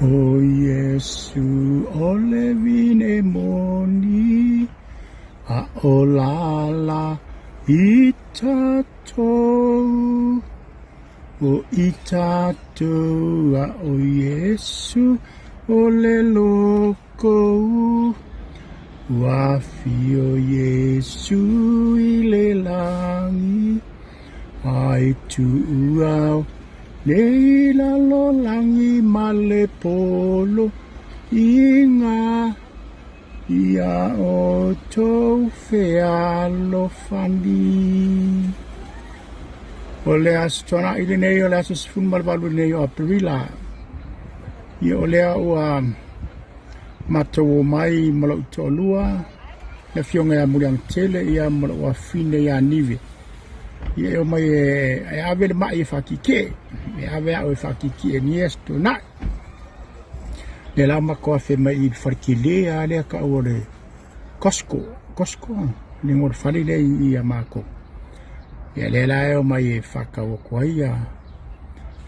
O Iesu o le vine moni, a o lala i tatou, o i tatou a o Iesu o le loko, ua afio Iesu i le lagi, ai tuu au nei lalolagi ma le polo iga ia outou fealofani. O le aso tuanai lenei, o le aso 18 lenei o Aperila. Ia o lea ua matou omai ma lou toalua, le afioga ia Muliagatele ia ma lou afafine ia Nive. Ia e omai e ave le mai e faatietie, e ave au e faatietie i aso tuanai. Lea la matou afe mai i le fale tele lava lea tau o le Costco, Costco le igoa o le fale lea i ia matou. Ia lea la e omai e faatau atu ai ia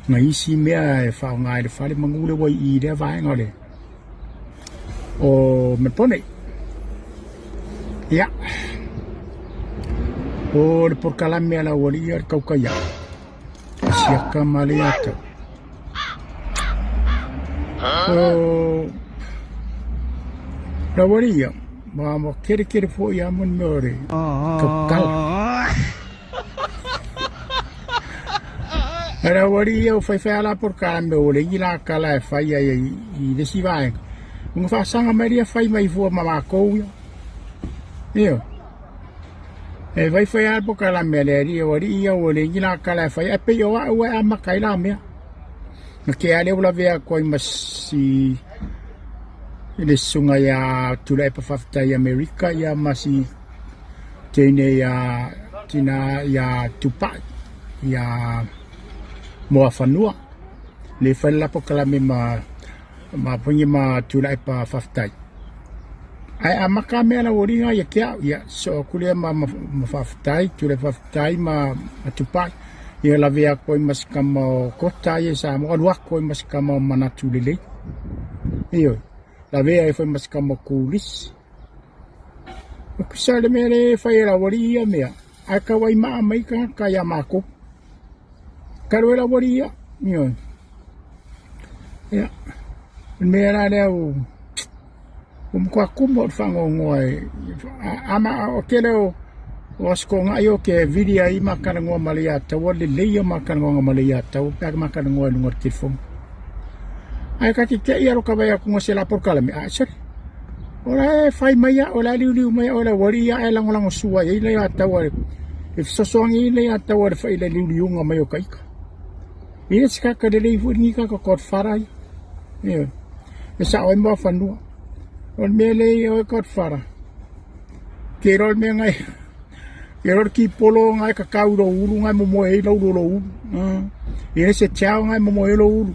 nai isi mea e faaaoga i le fale manu lea ua i i lea vaega o le o Melbourne. Ia, o le polokalame a le aualii ia o le tautai au, siaka ma le atau. O le aualii ia, ua tele tele foi lava mo le mea o le tautala. Le aualii ia ua faifai lava la polokalame ua leai ni la tala e fai ai i le isi vaega. Ona faasaga mai lea fai mai fua ma matou ia. Ioe. E faifai lava le polokalame a le alii, o alii ia ua leai ni la tala e fai ai, ae pei o au e amata ai la mea. Na tea lea ua lavea atu ai ma si le susuga ia Tuilaepa Faafetai i Amerika ia ma si teine ia tina ia Tupai ia Moafanua. Le fai le la polokalame ma ma poingi ma Tuilaepa Faafetai. Ae amata mea la ualiga ia te au, ia sosoo atu lea ma, ma, ma Faafetai, Tuilaepa Faafetai ma, ma Tupai. Ia lavea atu ai ma si tama o Kota ia i Samoa, alu atu ai ma si tama o Manatu Lelei. Ioe, lavea ai foi ma si tama o Kulisi. O pisa le mea lea e fai e le aualii ia mea, ae tau ai maa mai tagata ia matou. Talu ai le aualii ia, ioe. Ia, o le mea la lea ua matua tumu lou faanoanoa a o tele o Aso Toonai ou te vili ai ma talanoa ma Leiataua, lelei ia ma talanoaga ma Leiataua pe a ma talanoa i luga o le telefoni. Ae ta te te i lava lota vaai atu se la polokalame, a sole, o la e fai mai au, o la e liuliu mai au e le aualii ia ae lagolagosua i ai Leiataua e fesoasoani ai Leiataua i le liuliuga mai o ta ita. E le se tagata lelei foi lenei tagata Godfather ia. Ioe. E sao ai Muafanua. O le mea lea ia oe Godfather, ke iloa le mea na ke iloa le kipolo na e kakau i lou ulu na e momoe ai lau ulu o lou ulu. E le se tiao na e momoe ai lou ulu.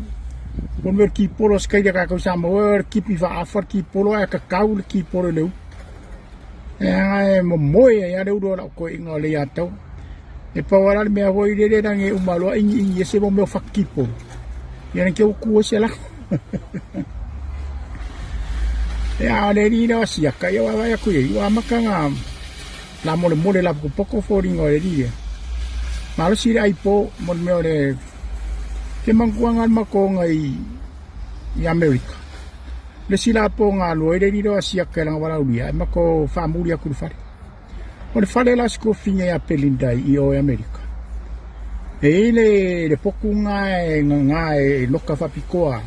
O le mea o le kipolo se kaila kākou Samoa o le kipi faafa le kipolo ae kakau le kipolo i le ulu. E aga e momoe ai lava le ulu o lau toeaina o Leiataua. E pau lava la le mea foi lele leaga e uma loa iniini ese mo mea o fatu kipolo. Ia na te utu ai se lako. Ia a o le alii lea o Siaka, ia ua vaai atu i ai, ua amata ona lamolemole lapokopoko foliga o le alii lea. Malosi le aipo mo le mea o le ke manatuaga o le matou i Amerika. Le isi la po na alu ai le alii lea o Siaka i lana valaaulia, ae matou faamuli atu i le fale. O le fale la sikofina ia Belinda i o i Amerika. E i ai le, le potu na e gaga e loka faapitoa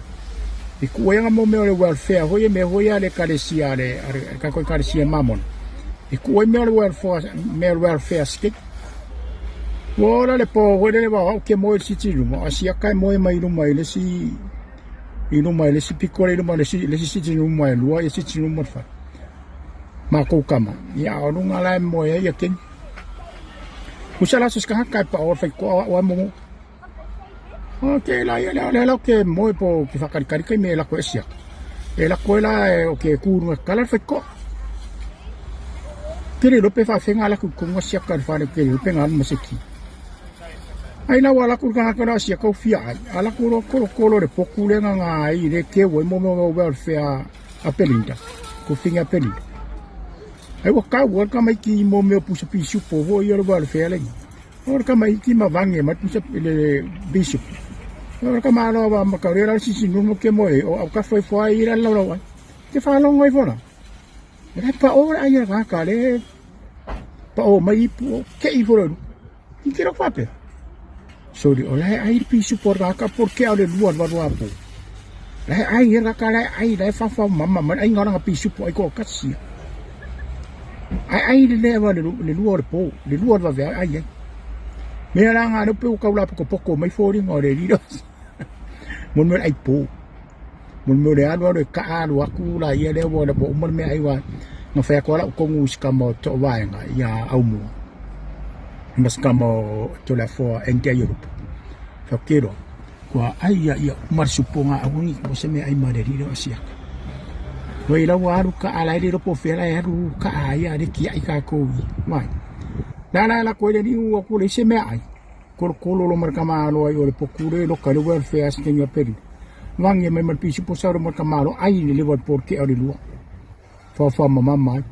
i tuu ai ana mo mea o le welfare foi e mea foi a le ekalesia a le, a le tatou ekalesia Mamona. E tuu ai mea o le welfare, mea o le welfare state. Ua ola le po foi lele vao au ke moe i le siti i luma, o siaka e moe mai luma i le isi i luma i le isi piko le i luma i le isi, le isi siti luma e lua, ia siti luma le fale. Matou tama, ia a o luga la e moe ai ia keni. Usa la se tagata e pao o le faitoa o au a momo. O ke la ia lea lea ke moe po ke whakalikali kai me lako e siaka. E lako e la e o ke kūrunga kala le faitoa. Ke le lope whawhenga la ku konga siaka le whare ke le lope ngā ma se ki. Ai la ua laku le tagata la sia kau fia ai. A laku lo kolo kolo le poku le nga nga ai le ke ua mo mo mo le fea a Pelinda. Ko finga Pelinda. Ai ua kau ua ka mai ki mo meo pusa pisu po vo ia le ua le fea le. O le ka mai ki ma vange ma pusa le bisu. O le ka ma lo wa ma ka re la sisi nu mo ke mo e o au ka foi foi i la la la. Te whalongo i fona. E pa o le ai ka ka le pa o mai ipu ke i fona. I ke rok faapea. Sori, o lae ai pisu por raka por ke au le lua lua lua po. Lae ai e raka lae ai lae whawhau mama mai ai ngaranga pisu po ai ko kasi. Ai ai le le wa le le lua le po, le lua le vave ai ai. Me la nga no pe u kaula poko poko mai fori ngo le lilo. Mo me ai po. Mo me le alu alu e ka alu aku la ia le wa le po mo me ai wa na whai ako ala kongu skamo to waenga ia au mua. Ma skamo to la foa ente Europe. Whakero kua ai ia ia marsuponga awangi ko se me ai mare riro asiaka. Wei la wa alu ka ala riro po fela e alu ka ai ale ki ai ka ko mai. La la la ko le ni u ko le se me ai. Kolokolo lo ma ka malo ai o le pokule lo ka le welfare as tenga peri. Wangi mai ma pisi po sa ma ka malo ai le lewa por ke ale lua. Fa fa mama mai.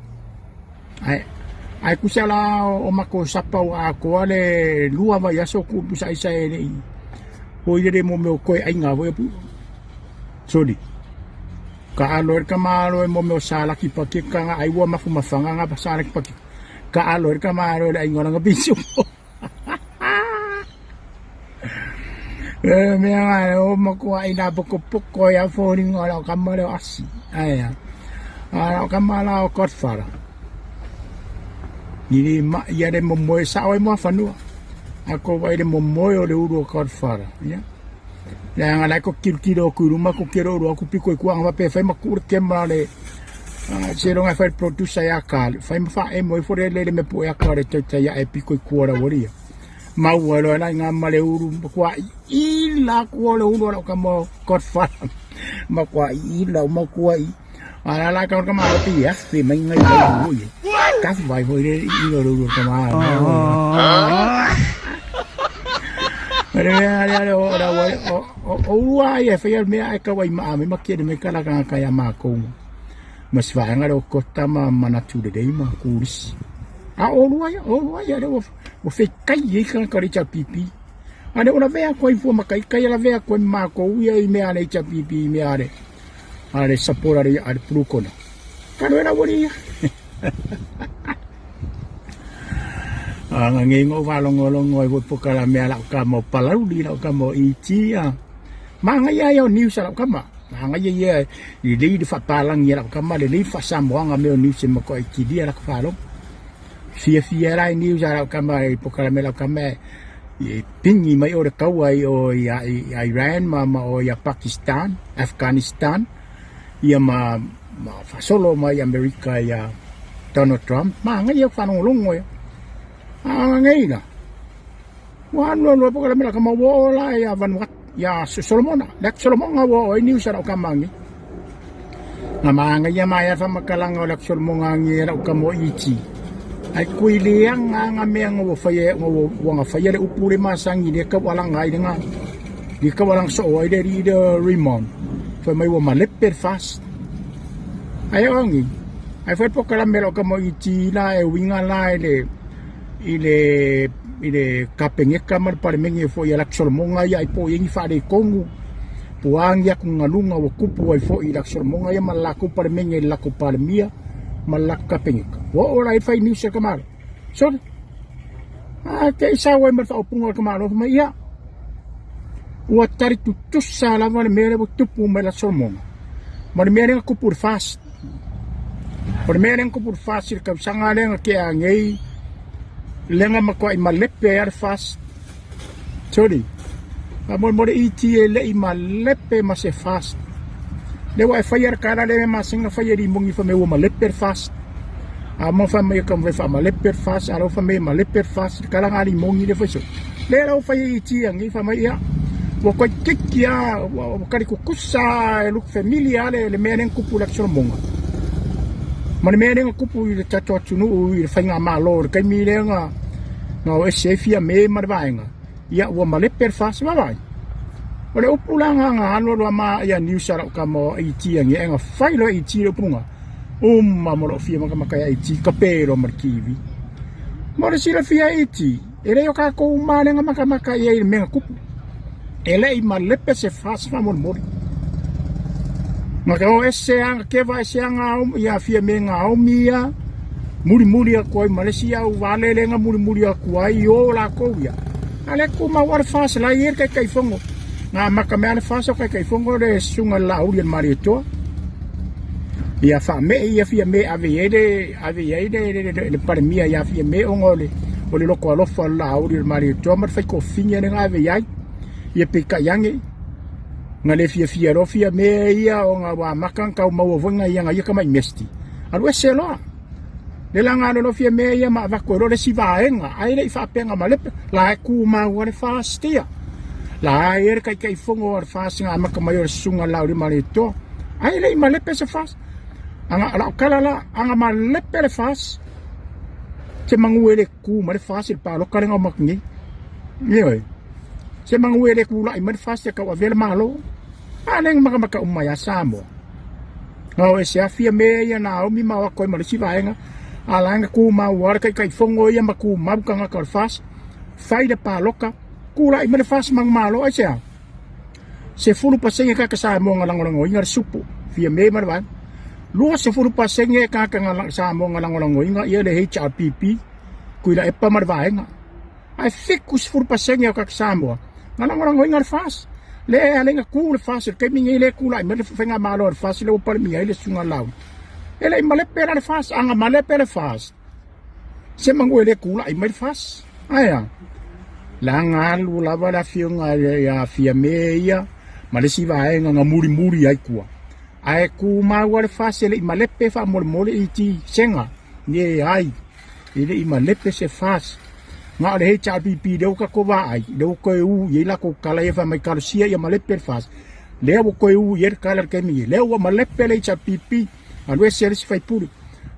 Ai ai kusala o mako sapa o a ko ale lua vai aso ku pusa isa e le o ile le mo me o koe ai ngā voi pu. Sorry. Ka alo e ka malo e mo me o sala ki pa ke ka ai ua mafu mafanga ngā pa sala ki pa ke. Ka alo e ka malo e le ai ngā pisu. E mea ngā o makoa i nā poko poko i a fōringa o lau kama leo asi. Ai a. A lau kama la o Godfather. Ni ni ma ia le momoe sa oi moa whanua. A ko wai le momoe o le uru o Godfather. Ia. Le anga lai ko kiro kiro o kuruma ko kiro uru aku piko i kuanga wape whai makura ke mara le se longa whai producer ia ka whai ma wha e mo i fore le le me po ia ka le tau ia e piko i kuara waria. Maua loa la ngā male uru ma kua i la kua le uru ala ka mo Godfather. Ma kua i la ma kua i. Ala la ka ka ma pi ya fi mai ngai mai ui. Ka vai hoi le i lo uru ka ma. Re re re o ra o o o ua ia fai mea e ka wai ma me ma kere me kala ka ka ya ma ko. Ma svaanga le o kota ma manatu le ma kurisi. A o lua ia, o lua ia le ua ua fekai ai tagata o le HRPP. A le o lavea atu ai fua ma kaikai a lavea atu ai ma matou ia i mea a le HRPP i mea a le a le support a le a le Blue Corner. Ka noe la ua ia. A nga ngei ngo valongolongo ai voi poka la mea lau ka mo palauli lau ka mo iti a. Ma ngai ia o news lau kama. Ma ngai ia i lei le whapalangi lau kama le lei whasamoanga me o news e mako ai kilia lau whalongo. Fiafia la i news a lau kama i pokalame lau kama i pingi mai o le kaua i o ia i Iran ma ma o ia Pakistan, Afghanistan ia ma ma fasolo mai Amerika ia Donald Trump ma ngai ia whanongolongo ia. A ngai la. Ua alu alu pokalame lau kama ua o la ia Vanuatu ia Solomona. Lek Solomona ua o i news a lau kama ngi. Nga maanga ia mai a whamakalanga o lak Solomona ngi e lau kamo iti. Ai kui leanga nga mea nga ua whaia nga ua nga whaia le upu le masangi le kau alanga ai le nga. Le kau alanga so ai le ri le Raymond. Whai mai ua malepe fast. Ai ongi. Ai whai pokala me lau kamo iti la e winga la e le i le i le kapengeka ma le palemenge foi ia lak Solomona ia ai po ingi whaare kongu puangi aku ngalunga ua kupu ai foi i lak Solomona ia ma le lakou palemenge i le lakou palemia ma le lakou kapengeka. Ua oo la i fai news e ka malo. Sorry. A te i sau ai ma le faaupuga o le kamalo mai ia. Ua tari tutusa lava le mea lea ua tupu mai la Solomona. Ma le mea lea na kupu le fast. O le mea lea na kupu le fast i le tausaga lea na tea nei lea na matuai malepe ai le fast. Sorry. A mo mo le iti e le i malepe ma se fast. Le ua e faia le kala le masina faia limoni fa me ua malepe le fast. A mo fa mai ka mo fa malepe le fast a lo fa me malepe le fast kala nga limoni le fai so. Le lau fai iti angi fa mai ia. Ua koe kiki a ua kari kukusa e look familiar le le mea le kupu le Solomona. Ma le mea le kupu i le tatou atunuu i le faigamalo le taimi lea na o ese ai Fiame ma le vaega. Ia ua malepe le FAST vaavaai. O le upu la nga nga alu alu ama ia news ala ka mo IT nge nga fai lo IT le upu nga. Uma mo lo fia maka maka ia IT ka pe lo ma kiwi. Mo le sila fia IT e le o ka ko uma le nga maka maka ia i menga kupu. E le i malepe se FAST fa mo mori. Nga ka o ese anga keva ese anga ia fia me nga omi ia mulimuli aku ai ma le isi au valelega mulimuli aku ai i o lakou ia. A le kumau a le FAST la i ai le Taitaifono. Na amata mai lava le FAST o Taitaifono le susuga i le Laauli a le Malietoa. Ia faamee ia Fiame ave i ai le ave i ai le Palemia ia Fiame ona o le o le loto alofa o le Laauli o le Malietoa ma le faitofine lea na ave i ai. Ia peitai ane na le fiafia loa Fiame ia ona ua amata ona tau maua foi nai ana ia tamai mesti. Alu ese loa. Le la na alu Fiame ia ma avatu ai loa le isi vaega ae le i faapea ma lepe la e tumau a le FAST ia. La e le Taitaifono a le FAST na amata mai o le susuga Lauli Malietoa. Ae le i malepe se FAST. Aga lau tala la, aga malepe le FAST. Se manu e le ku ma le FAST i le paloka le ngau nei. Ioe. Se manu e le kula'i mai le FAST e tau avea le Malo. A le makamaka uma ia Samoa. Na o ese afia me ia na omi ma o ako ai ma le isi vaega. A la nga kumau a le Taitaifono ia ma kumau tagata o le FAST. Fai le paloka, kula'i mai le FAST manumalo aisea? 10% tagata Samoa na lagolagoina le supo, Fiame ma le vaega. 20% tagata Samoa na lagolagoina ia le HRPP, Tuilaepa ma le vaega. Ae 70% o tagata Samoa na lagolagoina le FAST. Le ala ina tu le FAST i le taimi lenei lea e tulai mai le faigamalo a le FAST lea ua palemia ai le Susuga Laauli. E le i malepe la le FAST, a na malepe le FAST, se manu e le tulai mai le FAST. Ae a? Leaga alu lava le afioga ia Fiame ia ma le isi vaega na mulimuli ai tua. Ae tumau lava le FAST e le i malepe faamolemole iti sega. Leai, e le i malepe se FAST. Na o le HRPP lea ua tatou vaai, lea ua toe u i ai latou tala ia fai mai talosia ia malepe le FAST. Lea ua toe u i ai le tala i le taimi nei, lea ua malepe le HRPP, alu ese le isi faipule,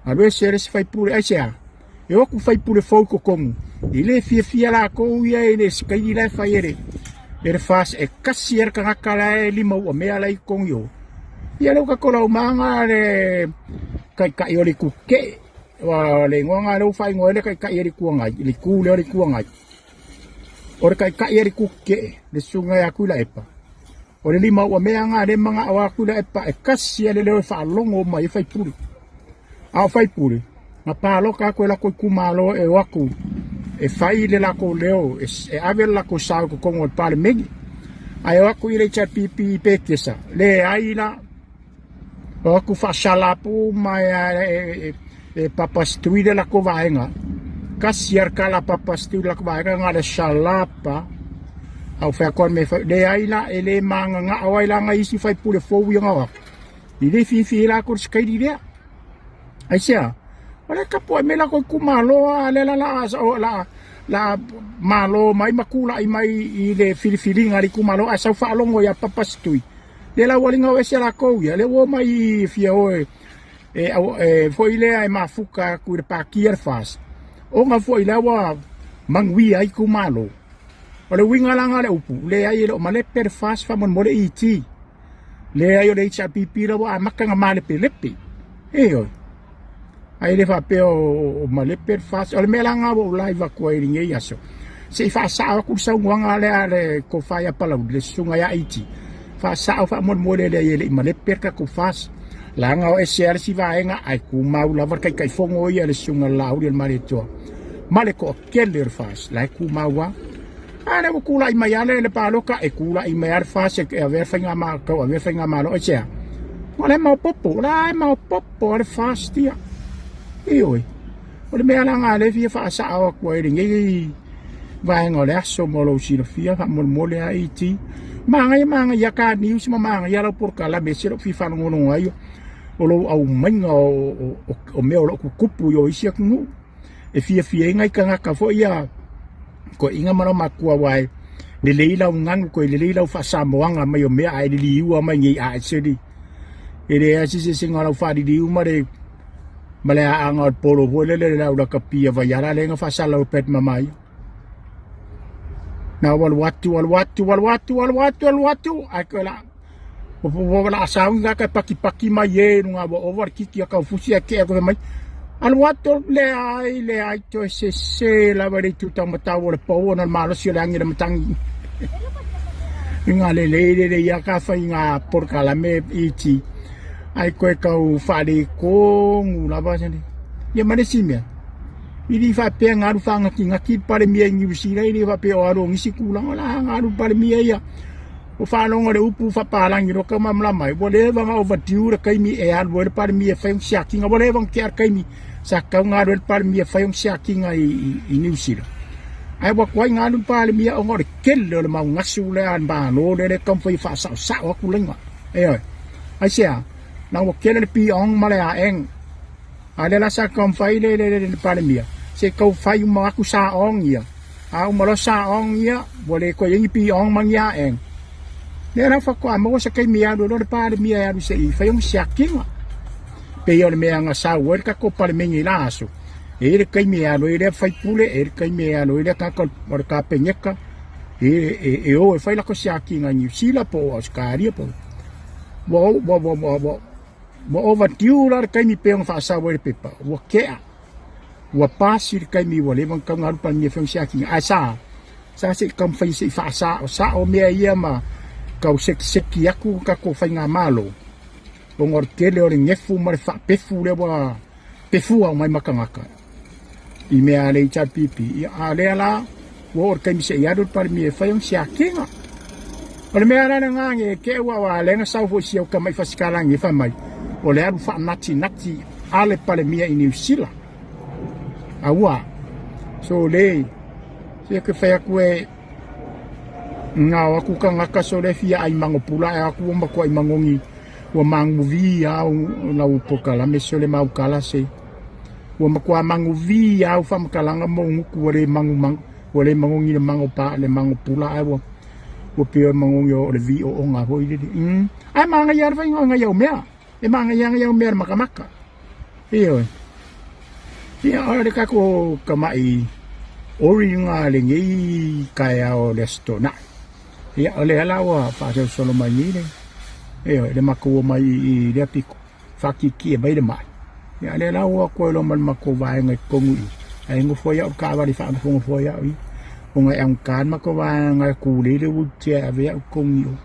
alu ese le isi faipule, aisea? E o atu faipule fou i totonu, e le fiafia latou ia i le sikaini la e fai e le e le FAST e kasi ai le tagata la e lima ua mea la i totonu i o. Ia lea ua tatou laumaga le taitai o le itu tetee. Aua o le igoa lena lea ua faaigoa ai le taitai o le Itu Agai, le itu lea o le Itu Agai. O le taitai o le itu tetee, le susuga ia Tuilaepa, o le lima ua mea lena lea e manao lava Tuilaepa e kasi lava le leo e faalogo mai ai faipule. A o faipule, na palota atu e latou itumalo e o atu e fai le latou leo, e ave le latou sao i totonu o le Palemene. Ae o atu i le HRPP i Petesa, leai la. O atu faasalapu mai e Papa Stui le latou vaega. Kasi lava le tala a Papa Stui le latou vaega na o le salapa. A ua fai atu lava le mea e fai, leai la, e le magagao ai la nai isi faipule fou ia na o atu. I le fiafia ai latou i le sikaili lea. Aisea? O lea e tapuai mai latou itumalo a lea la la la malo mai ma tulai mai i le filifiliga a le itumalo ae sau faalogo ia Papa Stui. Lea la ua liga o ese latou ia, lea ua omai i fia o e, e, e foi lea e mafuta atu i le pātia le FAST, ona foi lea ua manuia ai itumalo. O le uiga la lena o le upu, leai e le o malepe le FAST faamolemole ET. Leai o le HRPP la ua amata ona malepelepe. Ioe. Ae le faapea o malepe le FAST. O le mea la lena ua ou live atu ai i lenei aso, se i faasao atu le saunoaga lea a le tofa ia Palauli, le susuga ia IT. Faasao faamolemole leai e le i malepe le tatou FAST. Leaga o ese lava le isi vaega ae tumau lava le Taitaifono ia le susuga i le Laauli o le Malietoa ma le toatele o le FAST la e tumau lava. A lea ua tulai mai lava le palota e tulai mai lava le FAST e avea le faigamalo, tau avea le faigamalo aisea? O la e maopoopo, o la e maopoopo lava le FAST ia. Ioe, o le mea la lena lea e fia faasao atu ai i lenei vaega o le aso mo lou silafia faamolemole lava ET. Manaia manaia ta news ma manaia lau polokalame e ese lou fia faalogologo ai o lou aumaiga o mea o lo o tutupu i o isi atunuu. E fiafia ai nai tagata foi ia toeaiina ma lau matua aua e lelei lau ganu toe lelei lau faasamoaga mai o mea ae liliua mai nei a ese e leai se eseesega o lau faaliliu ma le ma le aaga o le polo foi lele le au lakapi a Vaiala lea na faasala o Pat Mamaia. Na ua alu atu, alu atu, alu atu, alu atu, alu atu, ae koe la ua la sauni ka ka pakipaki mai e luga ua ova le kiki a kaufusi ae kea koe mai. Alu atu leai, leai toe sese lava i le itu taumatau o le pou ona o le malosi o le agi le matagi. I ngā lelei lelei ia ka whai ngā porokalame iti. Ai koe kau whare kongu lava sene. Ia ma le isi mea. I li faapea nga alu faagakigaki le Palemia i Niu Sila, i le faapea o alu o nisi tulaga, o la nga alu Palemia ia. Ua faalogo le upu faapalagi loa kau malamalama ai, ua leva ona overdue le taimi e alu ai le Palemia e fai ona siakiga, ua leva ona tea le taimi sa tatau ona alu ai le Palemia e fai ona siakiga i Niu Sila. Ae ua tuai ona alu le Palemia ona o le tele o le mau gasu lea a le Malo lea e taumafai e faasaosao atu laina. Ioe. Aisea? Leaga ua tele le POng ma le AN. A o lea la sa taumafai le le le Palemia se i tau fai uma atu saogi ia. A uma loa saogi ia, ua le toe i ai ni piong ma ni aʻe. Lea la faatoa maua se taimi e alu ai loa le Palemia e alu se i fai ona siakiga. Pei o le mea na sau ai le tatou Palemene i la aso, e i ai le taimi e alu ai lea faipule, e i ai le taimi e alu ai lea tagata o le Kapeneta e o e fai latou siakiga i Niu Sila po o Ausetalia po o ua ua ua ua Ua overdue la le taimi pei ona faasau ai le pepa, ua tea, ua pasi le taimi ua leva ona tatau ona alu Palemia e fai ona siakiina, ae sa, sa se i taumafai se i faasaosao mea ia ma tau sekiseki atu le tatou faigamalo, ona o le tele o le nefu ma le faapefu lea ua pefua uma ai ma tagata i mea a le HRPP. Ia, a o lea la ua oo i le taimi se i alu le Palemia e fai ona siakiina. O le mea la lena ne i te i ua lea na sau foi si au tamai fasikalagi e fai mai, o le alu faanatinati a le Palemia i Niu Sila. Aua, so le, se ke fai atu e na o atu tagata so le fia ai mango pula e atu ua matuai magogi ua maguvi au lau polokalame so le mau kala se ua matua maguvi au faamatalaga mo gutu ua le magu magu ua le magogi le mago pa le mago pula ae ua ua pei o le magogi o le vi ooga foi lele ae manaia le faiga o ngai au mea e manaia ngai au mea le makamaka ioe ia o le tatou tamai ori lena lenei taeao o le Aso Toonai. Ia, o lea la ua faasolosolo mai nei le, ioe, le matou omai i lea pito, faatietie mai le mai. Ia, lea la ua toe loa ma le matou vaega i totonu i i, ae nofo ai au i le taavale e faanofonofo ai au i i, ona e augata le matou vaega e tulei le wheelchair e ave ai au i totonu i o.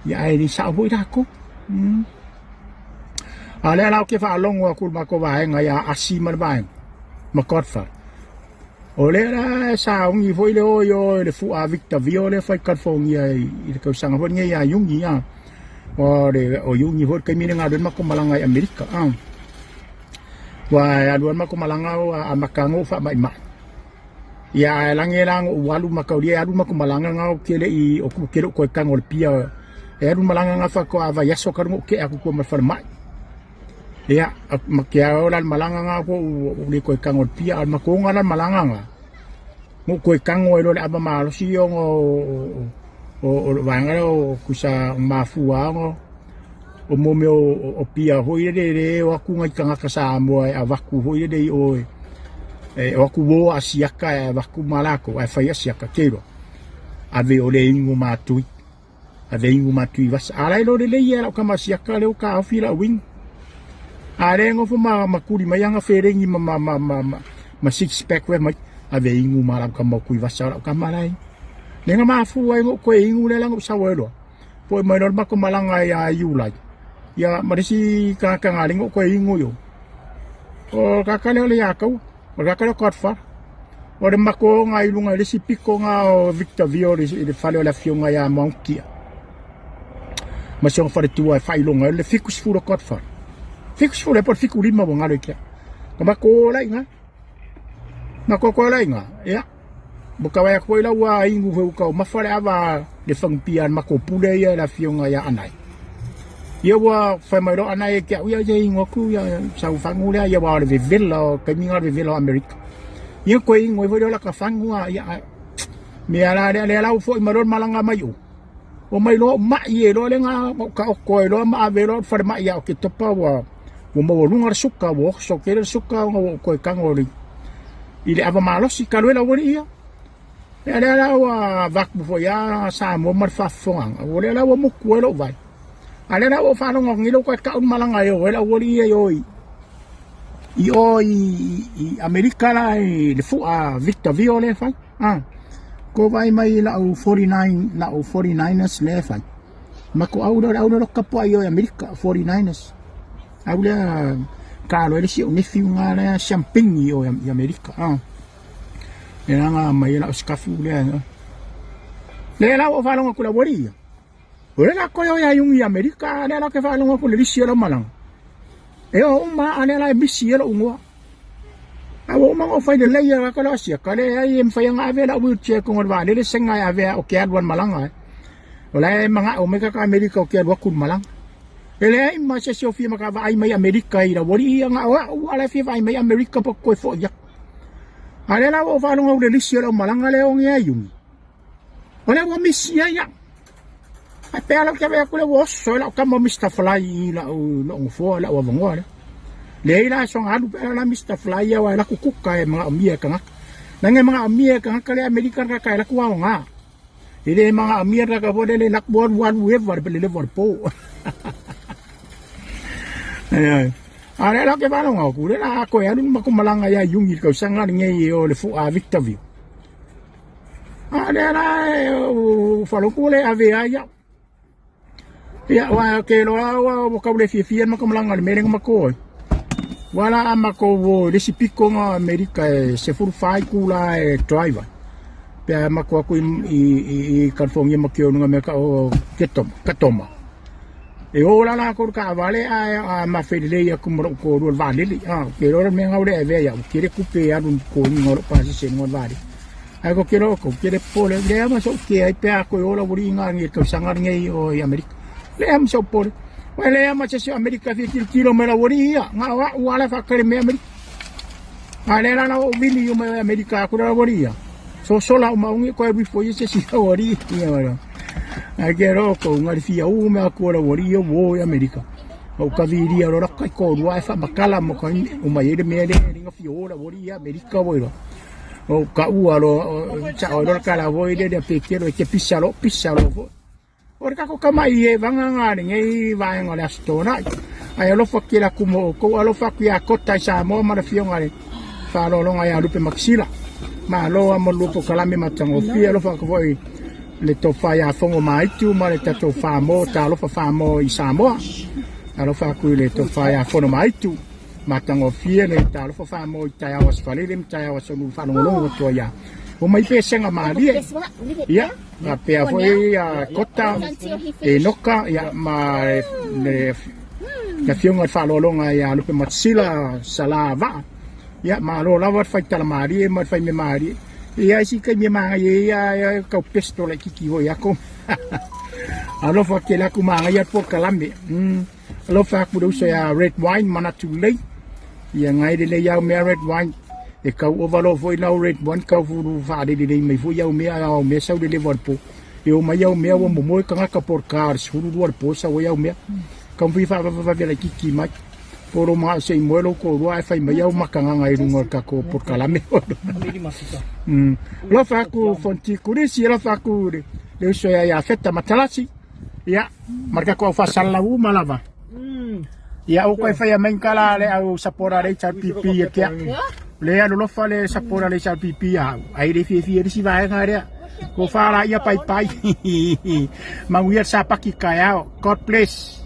Ia, ae le sao foi latou. A o lea la ou te faalogo atu i le matou vaega ia Asi ma le vaega ma Godfrey. O lea la e sauni foi le o i o i le fua Victor Vio lea fai California i le tausaga foi lenei ia Iuni a. O le o Iuni foi le taimi lena alu ai le matou malaga i Amerika a. Ua alu ai le matou malaga ua amata ona ou faamaimai. Ia ae lagi la na ou alu mataulia e alu le matou malaga na ou te le i ou te le o toe tago i le pia e alu le malaga na faatoa vaiaso talu ona ou tea atu i tua ma le falemai. Ia, ma ke ao la le malaga na ko u le koe tango le pia, a le matonga la le malaga na, mo koe tango ai loa le ava malosi ona o le vaega lea o kusa mafua ona o mo mea o pia foi lele le o atu nai tagata Samoa e avatu foi lele i o e o atu uo asiaka e avatu ma latou ae fai asiaka telo ave o le inu matui. Ave inu ma Tuivasa. A la e loa lelei ia lau tama siaka lea ua taofi lau inu. A lea e nofo ma, ma tuli mai ana felengi ma, ma, ma, ma, ma, ma six pack fai mai. Ave inu ma lau tama o Tuivasa o lau tama la e. Lea na mafua ai noʻu toe inu lea la na ou sau ai loa. Poʻe mai loa le matou malaga ia Iulai. Ia ma le isi tagata na alai noʻu toe inu i o. O le tagata lea o le ia Taua. O le tagata lea o Godfather. O le matou oga i luga i le isi pito na o Victor Vio i le fale o le afioga ia Mautia. Ma si ona faletua e faailoga ai le 70 o Godfather. 70 e po o le 75 ua galo i ke. Na matou o la i ina. Matou o la i ina. Ia. Ua tau vaai atu foi la ua inu foi ua taumafa le ava le fagupia a le matou pule ia le afioga ia Anae. Ia ua fai mai loa Anae ia te au, ia ia inu atu ia sau fagu lea ia aua o le vevela o taimi na o le vevela o Amerika. Ia toe inu ai foi lea o lata fagu a ia ae mea la lea lea la ua foi mai loa le malaga mai o. Ua mai loa ou mai e loa lea na ou taoto ai loa ma ave loa i le falemai ia Oketopa ua ua maualuga le suka ua oso tele le suka ona ua ou toe tago i le ava malosi talu ai le aualii ia. Ia lea la ua avatu foi a Samoa ma le faafofogaaga, ua lea la ua mutu ai lou vai. A lea la ua ou faalogo atu nei lea ua toe tau le malaga e o ai le aualii ia i o i i o i i Amerika la i le fua Victor Vio lea e fai. A ko vaai mai i lau 49 lau 49ers lea e fai. Ma ko au lea o le au lea o le tapuai i o i Amerika 49ers. Au lea talo ai le isi ou nephew na lea siampini i o i Amerika. A E laga mai ai lau sikafu lea. Lea la ua ou faalogo atu i le aualii ia. O lea la toe o ia iugi i Amerika, a lea la ou te faalogo atu i le lisi o lau malaga. E o uma a lea la e misi ai lou igoa. A ua uma ona ou fai lelei a atu lea siaka, leai e mafai ona ave lau wheelchair i totonu o le vaalele sega e ave ou te alu lava i le malaga. O la e manao mai tagata Amerika ou te alu atu i le malaga. E leai ma se isi o fia vaai mai Amerika i le aualii ia, na o au lava la e fia vaai mai Amerika pe ou te toe foi atu. A lea la ua ou faalogo i le lisi o le aumalaga lea o ia Iuni. O lea ua misi ai au. Ae pea lau te atu lea ua oso ai lau tama o Mr. Fly i lau lou nofoa lau avanoa lea. Leai la soga alu pea la Mr. Fly au e laku kuka e manaomia e tagata. Leaga e manaomia e tagata lea Amerika le tagata e laku aoga. E le manaomia le tagata foi lele e laku alu alu eva le leva o le po. Ai. A lea la ou te faalogo atu, lea la a toe alu le matou malaga ia Iuni i le tausaga lenei e o le fua Victorville. A lea la ua faalogo atu ua le ave ai au. Ia, aua ou te iloa ua tau le fiafia le matou malaga i le mea lea na matou o ai. Ua la a matou o i le isi pito na o Amerika e 14 itula e drive ai. Pe a matou atu i California ma Keonuga mea tau o Ketoma. E o la latou i le taavale ae a mafe lelei atu ma lou toalua i le vaalele. A, ou te iloa le mea lena ua le avea ia au, tele tupe e alu i le totogiina o lou pasese i luga o le vaalele. Ae ou te iloa outou, tele popole, leai ma sou kea ai pe a toe o laualii na i le tausaga lenei o i Amerika. Leai ma sou popole. Ua leai ma se isi o Amerika e fia tilotilo mai laualii ia, na o au lava la e faatali mai Amerika. A lea la la ua ou vili uma i Amerika atu le laualii ia. Sosola uma umi koe alu ifo ia se isi laualii ia. Ae ke ro ko ngari fia u me aku laualii ia wo i Amerika. O ka vilia ro raka i kōrua e whamakala mo ka uma i le mea le ringa fia o laualii ia Amerika wo iro. O ka ua lo cha o ro ka la wo i le pe kero e ke pisa lo pisa lo fo. O le kako kamaʻi e vagaga lenei vaega o le Aso Toonai. Ae alofa kela atu mo outou, alofa atu ia Kota i Samoa ma le afioga i le faaaloaloga ia Lupe Makisila. Malo a mo le lua polokalame matagofie, alofa atu foi le tofa ia Fogo Maaitu ma le tatou Famo, talofa Famo i Samoa. Alofa atu i le tofa ia Fono Maaitu, matagofie le talofa Famo i taeao Aso Faraile ma taeao Aso Lulu faalogologo atu ai ia. Omai pesega malie. Ia. Faapea foi ia Kota, Enoka ia, ma le afioga i le faaaloaloga ia Lupe Matasila Sala Vaa. Ia, malo lava le fai tala malie ma le fai mea malie. Ia, isi taimi e manaia ai ia, ia tau pesto laitiiti foi ia kou. Alofa tele atu manaia le polokalame. Alofa atu le uso ia Red Wine manatu lelei. Ia ngai lelei au mea Red Wine. E kau ova loa foi lau Red Wine kau fulu faalelelei mai foi au mea au mea sau le lewa o le po. E o mai au mea ua momoe tagata po o le ka o le 12 o le po sau ai au mea. Kau fia faavavevave laitiiti mai. Po o lou se i moe lou toalua ae fai mai au makagaga i luga o le tatou polokalame. Alofa atu Fonti Kulisi, alofa atu le uso ia Iafeta Matalasi. Ia, ma le tatou au faasalalau uma lava. Ia, ua toe faia mai ni tala a le au sapora le HRPP ia te au. Le alolofa le sapora le HRPP ia au. Ai le fiafia le isi vaega lea. Ko whāra ia pai pai. Manuia le sapaki taeao. God bless.